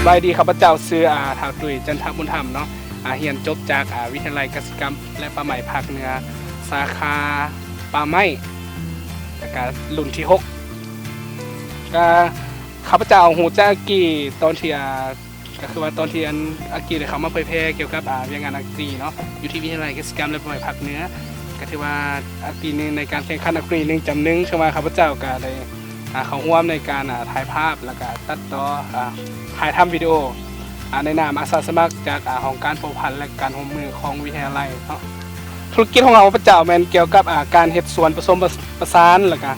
ສະບາຍດີ ຂ້າພະເຈົ້າຊື່ ອາ ທ້າວຕຸ້ຍ ຈັນທະບຸນທຳເນາະ ອາ ຮຽນຈົບຈາກ ອາ ວິທະຍາໄລກະສິກຳ ແລະ ປ່າໄມ້ພາກເໜືອ ສາຂາປ່າໄມ້ ແລ້ວກະລຸ້ນທີຫົກ ກະ ຂ້າພະເຈົ້າຮູ້ຈັກອາກີຕອນທີ່ ອາ ກະຄືວ່າຕອນທີ່ອັນອາກີໄດ້ເຂົ້າມາເຜີຍແຜ່ກ່ຽວກັບ ອາ ວຽກງານອາກີເນາະ ຢູ່ທີ່ວິທະຍາໄລກະສິກຳ ແລະ ປ່າໄມ້ພາກເໜືອ ກະຖືວ່າອາກີໜຶ່ງໃນການແຂ່ງຂັນອາກີໜຶ່ງຈຳໜຶ່ງ ເຊິ່ງວ່າຂ້າພະເຈົ້າກະໄດ້ ອາ ເຂົ້າຮ່ວມໃນການ ອາ ຖ່າຍພາບ ແລ້ວກະຕັດຕໍ່ ອາ ຖ່າຍທຳວິດີໂອ ອາ ໃນນາມອາສາສະໝັກຈາກ ອາ ຫ້ອງການພົວພັນ ແລະ ການຮ່ວມມືຂອງວິທະຍາໄລເນາະ. ທຸລະກິດຂອງຂ້າພະເຈົ້າແມ່ນກ່ຽວກັບ ອາ ການເຮັດສວນປະສົມປະ ປະສານ ແລ້ວກະ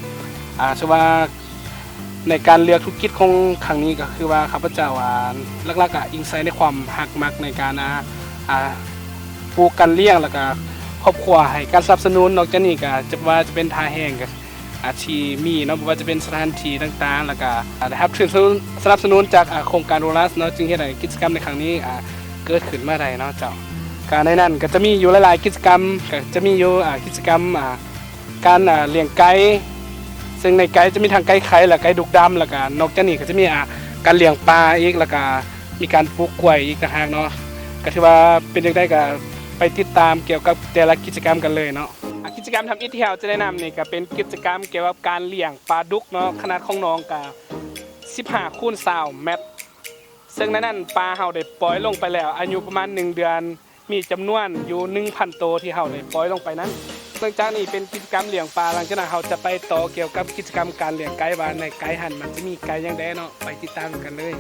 ອາ ຖືວ່າ ໃນການເລືອກທຸລະກິດຂອງຄັ້ງນີ້ ກະຄືວ່າຂ້າພະເຈົ້າ ອາ ຫຼັກໆ ກະອີງໃສ່ໃນຄວາມຮັກມັກໃນການ ອາ ອາ ປູກການລ້ຽງ ແລ້ວກະຄອບຄົວໃຫ້ການສະໜັບສະໜູນ. ນອກຈາກນີ້ກະຈະວ່າຈະເປັນທ່າແຮງ ກະ ອາ ທີ່ມີເນາະ ບໍ່ວ່າຈະເປັນສະຖານທີ່ຕ່າງໆ ແລ້ວກະ ອາ ໄດ້ຮັບທຶນສະໜູນ ສະໜັບສະໜູນຈາກ ອາ ໂຄງການໂອຣັສເນາະ ຈຶ່ງເຮັດໃຫ້ກິດຈະກຳໃນຄັ້ງນີ້ ອາ ເກີດຂຶ້ນມາໄດ້ເນາະເຈົ້າ. ກະໃນນັ້ນກະຈະມີຢູ່ຫຼາຍໆກິດຈະກຳ ກະຈະມີຢູ່ ອາ ກິດຈະກຳ ອາ ການ ອາ ລ້ຽງໄກ່ ເຊິ່ງໃນໄກ່ຈະມີທັງໄກ່ໄຂ່ ແລະ ໄກ່ດຸກດຳ ແລ້ວກະນອກຈາກນີ້ກະຈະມີ ອາ ການລ້ຽງປາອີກ ແລ້ວກະມີການປູກກ້ວຍອີກຕ່າງຫາກເນາະ. ກະຖືວ່າເປັນຈັ່ງໃດກະໄປຕິດຕາມກ່ຽວກັບແຕ່ລະກິດຈະກຳກັນເລີຍເນາະ. ອາ ກິດຈະກຳທຳອິດທີ່ເຮົາຈະແນະນຳນີ້ກະເປັນກິດຈະກຳກ່ຽວກັບການລ້ຽງປາດຸກເນາະ ຂະໜາດຂອງໜອງກະສິບຫ້າຄູນຊາວແມັດ ເຊິ່ງໃນນັ້ນປາເຮົາໄດ້ປ່ອຍລົງໄປແລ້ວ ອາຍຸປະມານໜຶ່ງເດືອນ ມີຈຳນວນຢູ່ໜຶ່ງພັນໂຕທີ່ເຮົາໄດ້ປ່ອຍລົງໄປນັ້ນ. ຫຼັງຈາກນີ້ເປັນກິດຈະກຳລ້ຽງປາ ຫຼັງຈາກນັ້ນເຮົາຈະໄປຕໍ່ກ່ຽວກັບກິດຈະກຳການລ້ຽງໄກ່ ວ່າໃນໄກ່ຫັ້ນມັນຈະມີໄກ່ຫຍັງແດ່ເນາະ ໄປຕິດຕາມນຳກັນເລີຍ.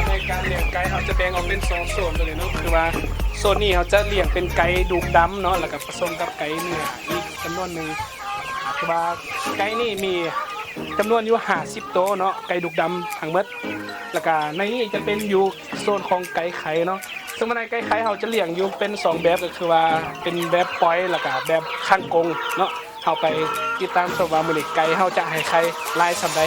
ໃນການລ້ຽງໄກ່ເຮົາຈະແບ່ງອອກເປັນສອງໂຊນເລີຍເນາະ ຄືວ່າໂຊນນີ້ເຮົາຈະລ້ຽງເປັນໄກ່ດຸກດຳເນາະ ແລ້ວກະປະສົມກັບໄກ່ເນື້ອອີກຈຳນວນໜຶ່ງ ຄືວ່າໄກ່ນີ້ມີຈຳນວນຢູ່ຫ້າສິບໂຕເນາະ ໄກ່ດຸກດຳທັງໝົດ ແລ້ວກະໃນນີ້ຈະເປັນຢູ່ໂຊນຂອງໄກ່ໄຂ່ເນາະ. ເຊິ່ງວ່າໃນໄກ່ໄຂ່ເຮົາຈະລ້ຽງຢູ່ເປັນສອງແບບ ກະຄືວ່າເປັນແບບປ່ອຍ ແລ້ວກະແບບຂັງກົງເນາະ. ເຮົາໄປຕິດຕາມຊົມວ່າມື້ນີ້ໄກ່ເຮົາຈະໃຫ້ໄຂ່ຫຼາຍສ່ຳໃດ.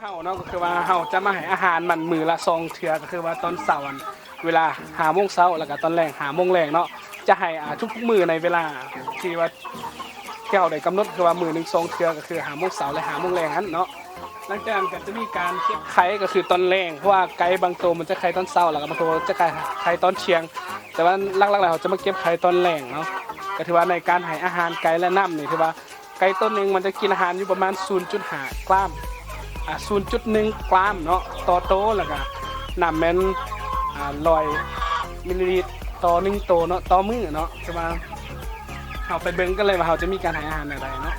ເຮົາເນາະ ກະຄືວ່າເຮົາຈະມາໃຫ້ອາຫານມັນມື້ລະສອງເທື່ອ ກະຄືວ່າຕອນເຊົ້າຫັ້ນ ເວລາຫ້າໂມງເຊົ້າ ແລ້ວກະຕອນແລງຫ້າໂມງແລງເນາະ ຈະໃຫ້ ອາ ທຸກໆມື້ໃນເວລາທີ່ວ່າ ທີ່ເຮົາໄດ້ກຳນົດ ຄືວ່າມື້ໜຶ່ງສອງເທື່ອ ກະຄືຫ້າໂມງເຊົ້າ ແລະ ຫ້າໂມງແລງຫັ້ນເນາະ. ຫຼັງຈາກນັ້ນກະຈະມີການເກັບໄຂ່ ກະຄືຕອນແລງ ເພາະວ່າໄກ່ບາງໂຕມັນຈະໄຂ່ຕອນເຊົ້າ ແລ້ວກະບາງໂຕຈະໄຂ່ ໄຂ່ຕອນທ່ຽງ ແຕ່ວ່າຫຼັກໆແລ້ວເຮົາຈະມາເກັບໄຂ່ຕອນແລງເນາະ. ກະຖືວ່າໃນການໃຫ້ອາຫານໄກ່ ແລະ ນ້ຳນີ້ ຖືວ່າ ໄກ່ໂຕໜຶ່ງມັນຈະກິນອາຫານຢູ່ປະມານສູນຈຸດຫ້າກຣາມ ອາ ສູນຈຸດໜຶ່ງກຣາມເນາະ ຕໍ່ໂຕ ແລ້ວກະນ້ຳແມ່ນ ອາ ຮ້ອຍມິນລີລິດຕໍ່ໜຶ່ງໂຕເນາະ ຕໍ່ມື້ເນາະ. ແຕ່ວ່າເຮົາໄປເບິ່ງກັນເລີຍວ່າເຮົາຈະມີການໃຫ້ອາຫານແນວໃດເນາະ.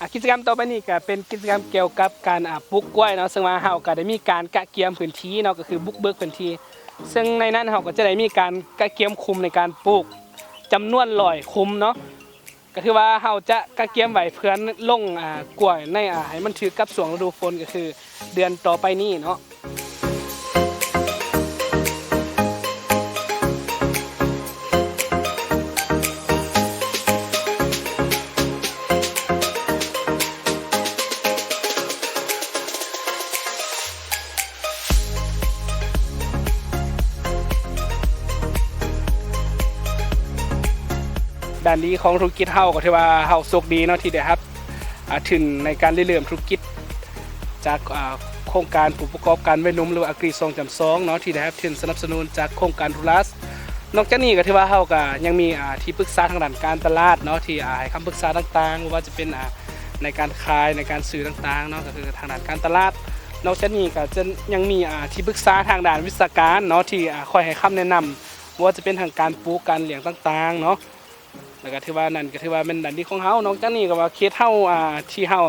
ອາ ກິດຈະກຳຕໍ່ໄປນີ້ກະເປັນກິດຈະກຳກ່ຽວກັບການ ອາ ປູກກ້ວຍເນາະ ເຊິ່ງວ່າເຮົາກະໄດ້ມີການກະກຽມພື້ນທີ່ເນາະ ກະຄືບຸກເບີກພື້ນທີ່ ເຊິ່ງໃນນັ້ນເຮົາກະຈະໄດ້ມີການກະກຽມຂຸມໃນການປູກ ຈຳນວນຮ້ອຍຂຸມເນາະ. ກະຖືວ່າເຮົາຈະກະກຽມໄວ້ເພື່ອລົງ ອາ ກ້ວຍໃນ ອາ ໃຫ້ມັນຖືກກັບຊ່ວງລະດູຝົນ ກະຄືເດືອນຕໍ່ໄປນີ້ເນາະ. ໃນ ດ້ານດີຂອງທຸລະກິດເຮົາກໍຖືວ່າເຮົາໂຊກດີເນາະ ທີ່ໄດ້ຮັບ ອາ ທຶນໃນການລິເລີ່ມທຸລະກິດ ຈາກ ອາ ໂຄງການຜູ້ປະກອບການໄວໜຸ່ມ ຫຼືວ່າ Agri ສອງຈຸດສອງເນາະ ທີ່ໄດ້ຮັບທຶນສະໜັບສະໜູນຈາກໂຄງການ Rulas. ນອກຈາກນີ້ກໍຖືວ່າເຮົາກໍຍັງມີ ອາ ທີ່ປຶກສາທາງດ້ານການຕະຫຼາດເນາະ ທີ່ ອາ ໃຫ້ຄຳປຶກສາຕ່າງໆ ບໍ່ວ່າຈະເປັນ ອາ ໃນການຂາຍ ໃນການຊື້ຕ່າງໆເນາະ ກໍຄືທາງດ້ານການຕະຫຼາດ. ນອກຈາກນີ້ກໍຈະຍັງມີ ອາ ທີ່ປຶກສາທາງດ້ານວິຊາການເນາະ ທີ່ ອາ ຄອຍໃຫ້ຄຳແນະນຳ ບໍ່ວ່າຈະເປັນທາງການປູກ ການລ້ຽງຕ່າງໆເນາະ ແລ້ວກໍຖືວ່ານັ້ນກໍຖືວ່າແມ່ນດ້ານດີຂອງເຮົາ. ນອກຈາກນີ້ກໍວ່າເຂດເຮົາ ອາ ທີ່ເຮົາ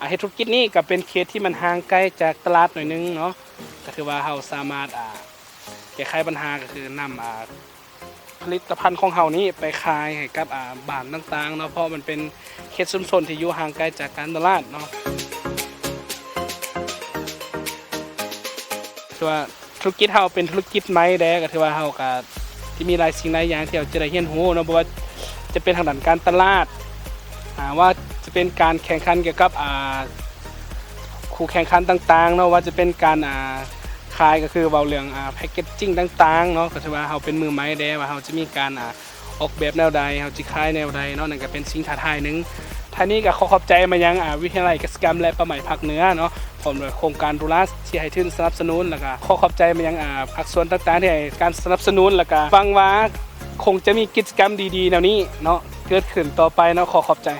ອາ ເຮັດທຸລະກິດນີ້ກໍເປັນເຂດທີ່ມັນຫ່າງໄກຈາກຕະຫຼາດໜ້ອຍໜຶ່ງເນາະ ກໍຖືວ່າເຮົາສາມາດ ອາ ແກ້ໄຂບັນຫາ ກໍຄືນຳ ອາ ຜະລິດຕະພັນຂອງເຮົານີ້ໄປຂາຍໃຫ້ກັບ ອາ ບ້ານຕ່າງໆເນາະ ເພາະມັນເປັນເຂດຊຸມຊົນທີ່ຢູ່ຫ່າງໄກຈາກການຕະຫຼາດເນາະ. ຄືວ່າທຸລະກິດເຮົາເປັນທຸລະກິດໃໝ່ແດ່ ກໍຖືວ່າເຮົາກໍຈະມີຫຼາຍສິ່ງຫຼາຍຢ່າງທີ່ເຮົາຈະໄດ້ຮຽນຮູ້ເນາະ ບໍ່ວ່າຈະເປັນທາງດ້ານການຕະຫຼາດ ອາ ວ່າຈະເປັນການແຂ່ງຂັນກ່ຽວກັບ ອາ ຄູ່ແຂ່ງຂັນຕ່າງໆເນາະ ວ່າຈະເປັນການ ອາ ຂາຍ ກໍຄືເວົ້າເລື່ອງ ອາ packaging ຕ່າງໆເນາະ ກໍຖືວ່າເຮົາເປັນມືໃໝ່ແດ່ ວ່າເຮົາຈະມີການ ອາ ອອກແບບແນວໃດ ເຮົາຈະຂາຍແນວໃດເນາະ ນັ້ນກໍເປັນສິ່ງທ້າທາຍໜຶ່ງ. ທ້າຍນີ້ກໍຂໍຂອບໃຈມາຍັງ ອາ ວິທະຍາໄລກະສິກຳ ແລະ ປ່າໄມ້ພາກເໜືອເນາະ ພ້ອມດ້ວຍໂຄງການ Rulas ທີ່ໃຫ້ທຶນສະໜັບສະໜູນ ແລ້ວກໍຂໍຂອບໃຈມາຍັງ ອາ ພາກສ່ວນຕ່າງໆທີ່ໃຫ້ການສະໜັບສະໜູນ ແລ້ວກໍຫວັງວ່າຄົງຈະມີກິດຈະກຳດີໆແນວນີ້ເນາະ ເກີດຂຶ້ນຕໍ່ໄປເນາະ. ຂໍຂອບໃຈ.